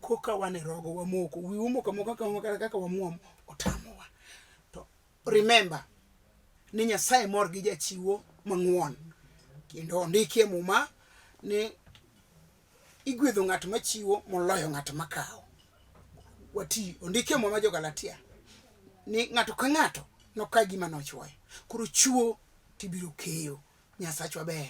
koka wan e rogo wamoko wiwa omoko amoka kama kata kaka wamuom otamowa. To remember ni Nyasaye mor gi jachiwo mang'won kendo ondiki e muma ni igwedho ng'at machiwo moloyo ng'at makawo. Wati ondiki e muma jo-Galatia ni ng'ato ka ng'ato noka gima nochwoyo. Koro chiwo tibiro keyo. Nyasachwa ber.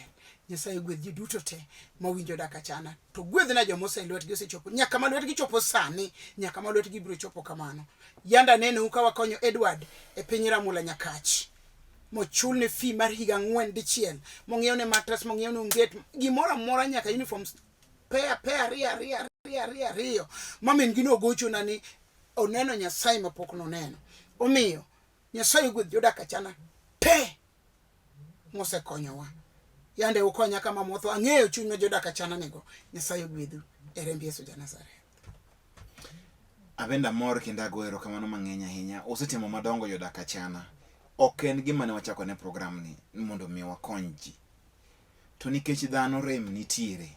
Nyasaye ogwedh ji duto te mawinjo dak achana. To gwedhna joma ose lwetgi osechopo nyaka ma lwetgi chopo sani, nyaka ma lwetgi biro chopo kamano. Yanda anenou ka wakonyo Edward e piny Ramula Nyakach. Mochulne fee mar higa ang'wen dichiel, mong'iewne mattress, mong'iewne onget, gimoro amora nyaka uniforms pair pair ariyo ariyo ariyo ariyo ariyo. Ma min gi nogochona ni oneno Nyasaye mapok noneno. Omiyo Nyasaye ogwedh jodak achana te mosekonyowa. Yande ukonya kama motho, ang'eyo chuny ma jodak achana nigo. Nyasaye ogwedhu e remb Yesu ja Nazareth. Abende amor kendo ago erokamano mang'eny ahinya. Usetimo madongo jodak achana. Ok en gima ne wachako ne program ni mondo mi wakony ji. To nikech dhano rem nitiere,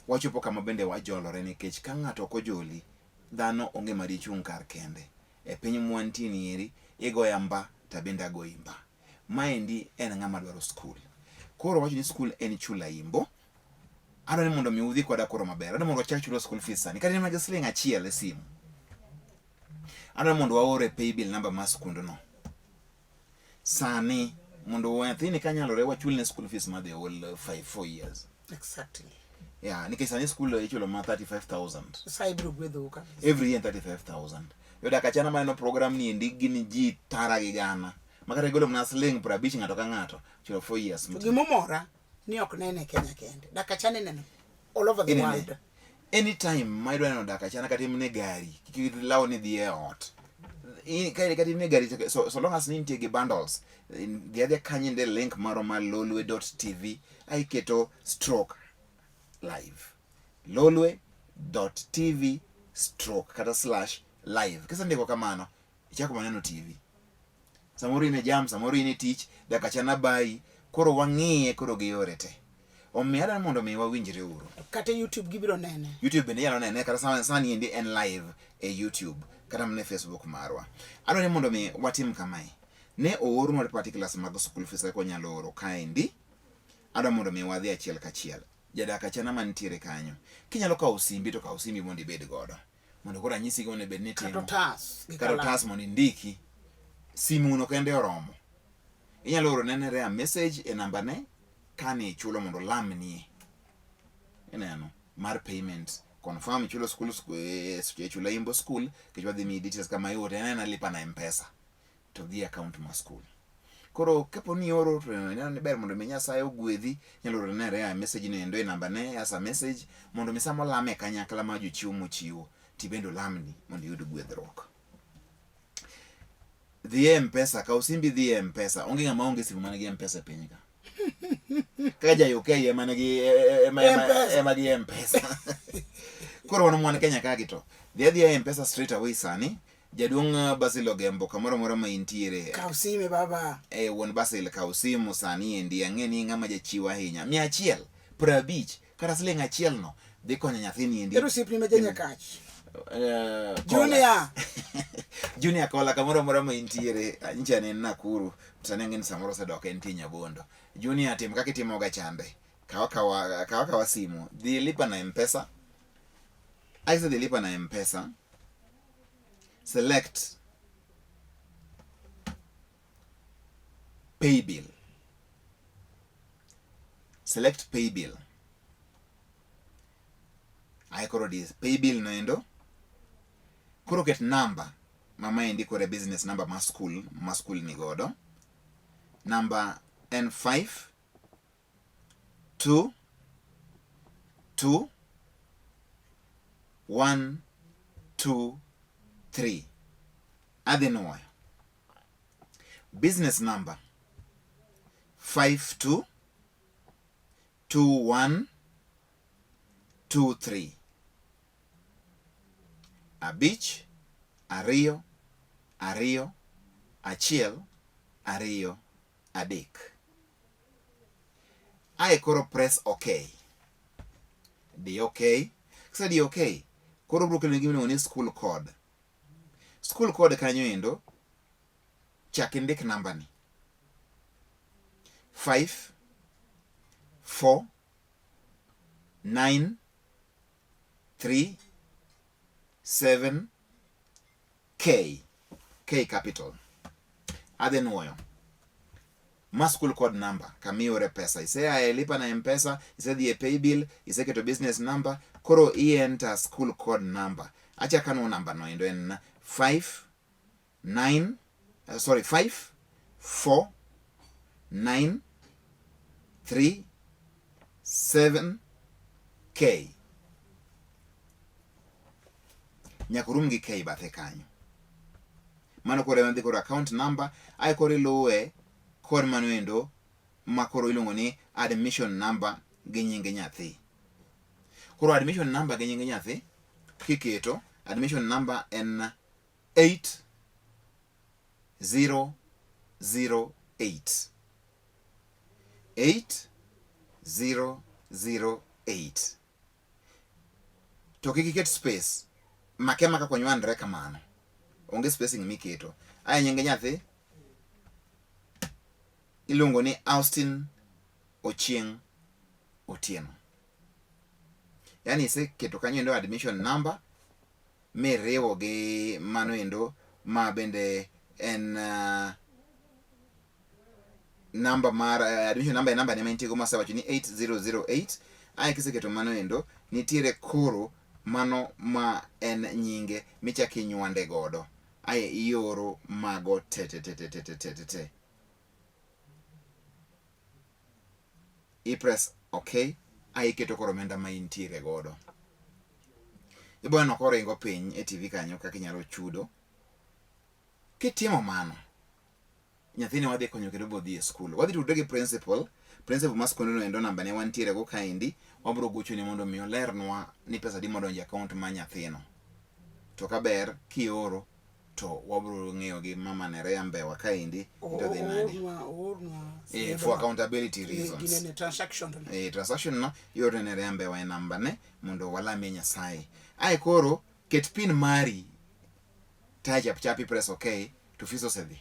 wachopo kama bende wajolore nikech ka ng'ato ok ojoli, dhano onge ma dichung' kar kende. E piny mwantie ni eri, igoya mba to abende agoyi mba. Maendi en ng'ama dwaro skul. Koro wacho ni skul en chula imbo. Adwa ni mondo mi udhi koda koro maber. Adwa mondo wachak chulo school fees sani. Kata in mana gi siling achiel e simu. Adwa ni mondo waor e paybill number mar skundno. Sani mondo nyathini kanyalore wachulne school fees mar the whole 5 4 years. Exactly. Yeah, nikech sani school ichulo ma 35,000. Nyasaye biro gwedhou kabisa. Every year 35,000. Jodak achana maneno program ni endi gin ji tara gi gana. Makata igolo mana siling 50 ng'ato ka ng'ato chulo 4 years. To gimomora ni ok nene e Kenya kende. Dak achana ineno all over the Inene. world. Anytime ma idwa neno dak achana kata in e gari, kik ilaw ni idhi e ot. Kata in e gari, so long as ni intie gi bundles, dhi adhiya kanyo inde link moro mar lolwe.tv, aiketo stroke live. Lolwe.tv stroke kata slash live. Kisendiko kamano, ichako maneno TV. Samoro in e jam, samoro in e tich, dak achana bayi, koro wang'iye koro gi yore te. Omiyo adwaro mondo mi wawinjre uru. Kata YouTube gibiro nene. YouTube bende inyalo nene kata sani, sani endi en live e YouTube kata mana e Facebook marwa. Adwaro ni mondo mi watim kamae. Ne oornwa particulars mag school fees kaka wanyalo oro kaendi. Adwa mondo mi wadhi achiel kachiel. Jadak achana mantiere kanyo. Kinyalo kawo simbi to kaw simbi mondo ibed godo. Mondo koro anyisi gima onego bed ni Kata itimo. otas gi Kata kalam. otas mondo indiki. Simu no kende oromo. Inyalo oro ne Nerea message e namba ne kani ichulo mondo olamnie. Ineno mar payment confirm ichulo school e chula imbo school kech wadhi miyi details kama iore en ena lipa na mpesa to dhi e account mar school. Koro kapo ni ioro to ineno ni ber mondo mi Nyasaye ogwedhi, inyalo oro ne Nerea message no endo e namba ne as a message mondo mi sama olame e kanyakla ma jochiwo mochiwo tibende olamni mondo iyud gwedhruok. Dhi e Mpesa, kaw simbi dhi e Mpesa. Onge ng'ama onge simu man gi Mpesa e piny ka. Kaka ja UK ema nigi M-Pesa. ema gi Mpesa. Koro wan mwan Kenya ka gi to. Dhi adhiya e Mpesa straight away sani. Jaduong' eh, Basil Ogembo kamoro amora ma intiere. Kaw sime baba. Eh, wuon Basil kaw simu sani endi ang'e ni ng'ama jachiwo ahinya. 150 kata siling achiel no dhi konyo nyathini endi. Ero osiepni ma janyakach. Eh, Junior. Junior Kola kamoro amora ma intiere nyicha ne en Nakuru sani ang'e ni samoro osedok entie Nyabondo. Junior tim kaka itimoga chande. Kaw akawa kaw akawa simu dhi lipa na M-Pesa. Aisedhi lipa na M-Pesa select pay bill select pay bill ae koro di pay bill no endo koro ket namba ma maendi koro e business number ma school ma school ni godo namba en 5 2 2 1 2 3 adhi nwoyo business number 5 2 2 1 2 3 abich ariyo ariyo achiel ariyo adek. Ae koro press OK. Di OK. Kise di OK, koro obiro keloni gima iluongo ni school code. School code kanyo endo, chak indik namba ni. 5 4 9 3 7 K, K capital. Adhi nuoyo. Ma school code number kama iore pesa. Isea e lipa na M-Pesa, isedhi e paybill, iseketo business number, koro i enter school code number. Achako anuo namba no endo en 5 9 sorry 5 4 9 3 7 K. Nyaka orum gi K bathe kanyo. Mano koro ema dhi koro account number, ae koro iluwe kod mano endo ma koro iluongo ni admission number gi nying nyathi. Koro admission number gi nying nyathi kiketo, admission number en 8008. 8008. To kik iket space. Make amaka konywandre kamano. Onge spacing miketo. Ae nying nyathi iluongo ni Austin Ochieng Otieno. Yaani iseketo kanyo endo admission number miriwo gi mano endo ma bende en uh, namba mar uh, admission number e namba ne ma intie go masewacho ni 8008 ae kiseketo mano endo nitiere koro mano ma en nyinge michako inywande godo ae ioro mago te te te te te te te te te i press ok ae iketo koro omenda ma intiere godo ibo neno koringo piny e TV kanyo kaka inyalo chudo kitimo mano nyathini wadhi konyo kendo bodhi e skul wadhi tudre gi principal principal ma skundno endo namba ne wantiere go kaendi wabro gochone mondo mi olernwa ni pesa adi modonjo e account ma nyathino to kaber kioro to wabro ng'eyo gi mama Nerea Mbewa kaendi to dhi nade eh, for accountability reasons ginene transaction to eh, transaction no ioro ne Nerea Mbewa e namba ne mondo walamie Nyasaye ae koro ket pin mari tae chap chap i press ok to fees osedhi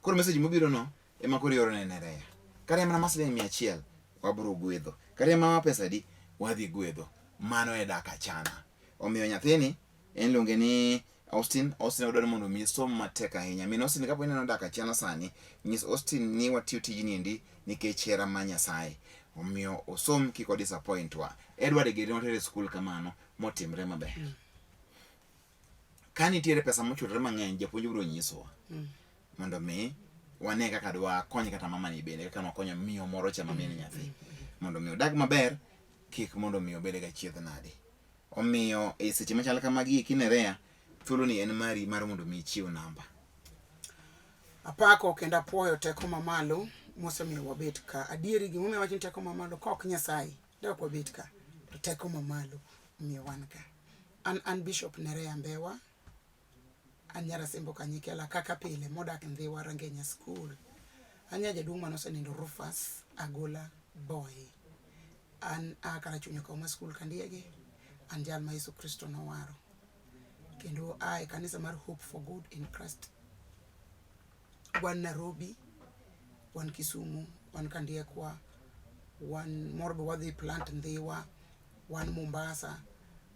koro message mobiro no ema koro ioro ne Nerea kata mana ma siling 100 wabro gwedho kata ma pesa adi wadhi gwedho mano e dak achana omiyo nyathini en iluonge ni Austin. Austin odwaro mondo mi som matek ahinya. Min Austin kapo ineno dak achana sani, nyis Austin ni watiyo tijni endi nikech hera ma Nyasaye. Omiyo osom kik o disappoint wa. Edward geri notere skul kamano motimre maber. Mm. Ka nitiere pesa mochulore mang'eny, japuonj biro nyisowa. Mm. Mondo mi wane kaka dwakony kata mama ni bende kaka nwakonyo miyo moro cha ma min nyathi. Mm. Mondo mi odag maber, kik mondo mi obed ga chiedh nade. Omiyo e seche machal kamagi eki Nerea, thuoloni en mari mar mondo mi ichiw namba. Apako kendo apuoyo teko mamalo mosemiyo wabet ka. Adieri gimomiyo awacho ni teko mamalo ka ok Nyasaye de ok wabet ka. To teko mamalo omiyo wan ka. An an Bishop Nerea Mbewa. An nyar Asembo Kanyikela kaka pile modak Ndhiwa Rangenya School. An nya jaduong' mane osenindo Rufus Agola Boy. An a Karachuonyo Kauma School Kandiege. An jal ma Yesu Kristo nowaro. Kendo a e kanisa mar Hope for Good in Christ. Wan Nairobi, wan Kisumu, wan Kandiekwa, wan moro be wadhi plant Ndhiwa, wan Mombasa,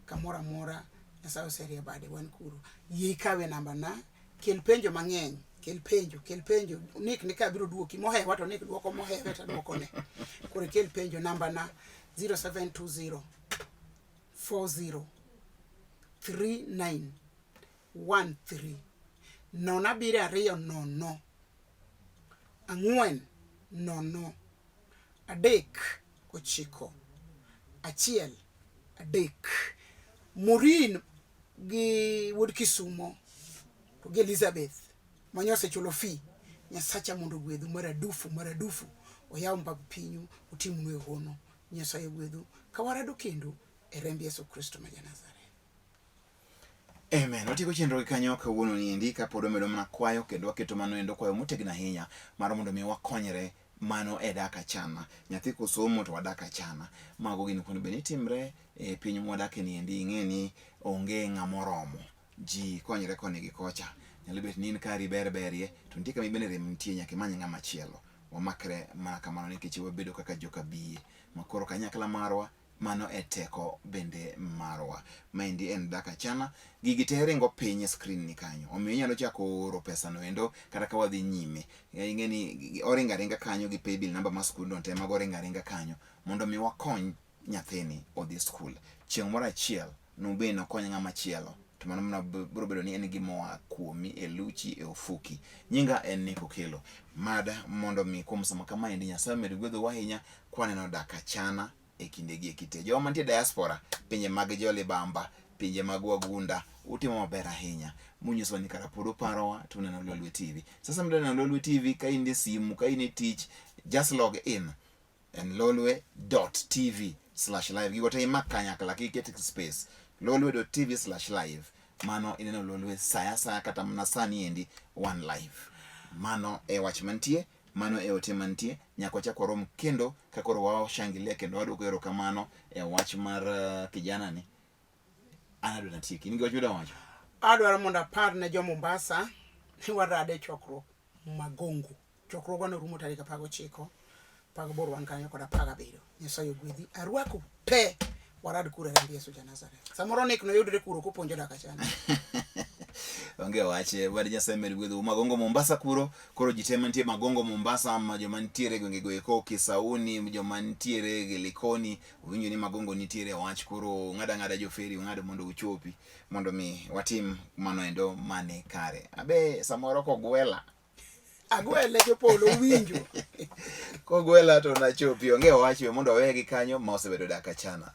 kamoro amora Nyasaye oserie bade wan kuro. Yie ikawe namba na, kel penjo mang'eny, kel penjo, kel penjo. Nick ni ka biro duoki, mohewa to Nick duoko, mohewe to duokone. Koro kel penjo namba na 0720 40 39 13 nono abiriyo ariyo nono ang'wen nono adek ochiko achiel adek Maureen gi wuod Kisumo to gi Elizabeth manyo osechulo fee Nyasacha mondo ogwedhu maradufu maradufu oyaw mbap pinyu otimnu e hono Nyasaye ogwedhu ka warado kendo e remb Yesu Kristo ma ja-Nazareth. Amen. Watieko chenro gi kanyo kawuono ni endi kapod wamedo mana kwayo kendo waketo mano endo kwayo motegno ahinya mar mondo mi wakonyre mano e dak achana. Nyathi kosomo to wadak achana. Mago gin kuonde bende timre e piny mwadake ni endi ing'e ni onge ng'ama oromo. Ji konyre koni gi kocha. Nyalo bet ni in kari ber berie to nitie kama bende rem nitie nyaka imany ng'ama chielo. Wamakre mana kamano nikech wabedo kaka joka biye. Ma koro kanyakla marwa Mano e teko bende marwa. Maendi en dak achana. Gigi te ringo piny e screen ni kanyo. Omiyo inyalo chako oro pesa no endo kata ka wadhi nyime. Ing'e ni oringo aringa kanyo gi paybill number mar skul no te mago oringo aringa kanyo mondo mi wakony nyathini odhi skul. Chieng' moro achiel nobed nokony ng'ama chielo to mano mana biro bedo ni en gima oa kuomi e luchi e ofuki. Nyinga en Nick Okello. Mad mondo mi kuom sama kamaendi Nyasaye omed gwedhowa ahinya kwaneno dak achana e kindegi e kite. Joma mantie diaspora, pinje mag jolibamba, pinje mag wagunda, utimo maber ahinya. Munyisowa ni kara pod uparowa to uneno Lolwe TV. Sasa mda neno Lolwe TV ka in e simu, ka in e tich, just log in en lolwe.tv/live. Gigo te imak kanyakla kik iket space. lolwe.tv/live. Mano ineno Lolwe saya asaya kata mana sani endi wan live. Mano e wach mantie. Mano e ote mantie, nyaka wachak warom kendo ka koro washangilia kendo wadwoko erokamano e wach mar uh, kijana ni. An adwa natieki. In gi wach midwa wacho? Adwaro mondo apar ne jo Mombasa ni warado e chokruok Magongo. Chokruogno rumo tarik 19, 18 wan kanyo kod 17. Nyasaye ogwedhi. Arwaku te warad kuro e remb Yesu ja Nazareth. Samoro Nick noyudre kuro kopuonjo dak achana. Onge wach, wad Nyasaye med gwedhou. Magongo Mombasa kuro, koro ji te mantie Magongo Mombasa, ma joma nitiere e gwenge go eko Kisauni, joma nitiere Likoni, uwinjo ni Magongo nitiere wach koro ung'ad ang'ada jo feri, ung'ad mondo uchopi mondo mi watim mano endo mane kare. Abe samoro kogwela Agwele jopolo winjo. Kogwela to nachopi, onge wach we mondo wawegi kanyo ma osebedo dak achana.